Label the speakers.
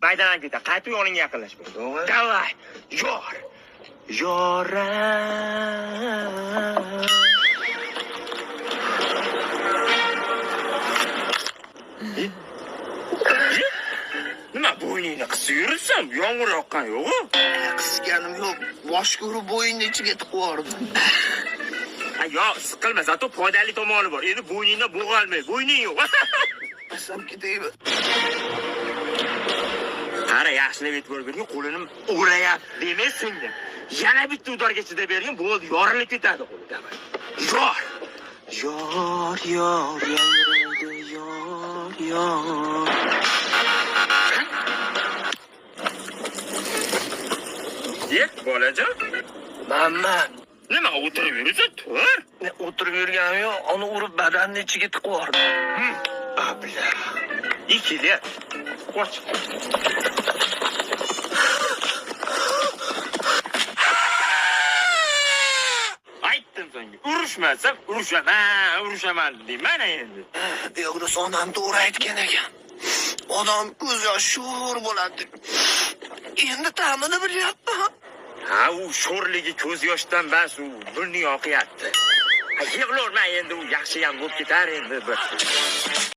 Speaker 1: Maydalanib ketadi. Qaytib yoningga yaqinlashma.
Speaker 2: To'g'ri.
Speaker 1: Давай. Yor. Yora. E? E? Nima bo'yningni qisib yuribsan? Yomg'ir yoqqan yo'q-ku.
Speaker 2: Qisganim yo'q. Boshga urib bo'yinni ichiga tiqib yubordim.
Speaker 1: Ha, yo, siqilma, zato foydali tomoni bor. Endi bo'yningda bo'g'almay, bo'yning yo'q.
Speaker 2: Qissam ketaymi?
Speaker 1: Qara, yaxshilab e'tibor bergin, qo'lini o'rayapti. Demak, singdi. Yana bitta udarga chidab bergin, bo'ldi, yorilib ketadi qo'li. Давай. Yor. Yor, yor, yangraydi, yor, yor. Ye, bolajon.
Speaker 2: Manman.
Speaker 1: Nima o'tirib yuribsan? Tur.
Speaker 2: Ne o'tirib yurganim yo'q. Uni urib badanni ichiga tiqib yubordim.
Speaker 1: Abla. Ikili. Qoch. Aytdim senga, urushmasam urushaman, urushaman deding. Mana endi.
Speaker 2: Bu yoqda onam to'g'ri aytgan ekan. Odam ko'z yoshi sho'r bo'ladi. Endi ta'mini bilyapman.
Speaker 1: Ha, u sho'rligi ko'z yoshdan bas, u burning oqyapti. Ha, yig'laverma endi, u yaxshi ham bo'lib ketar endi bir.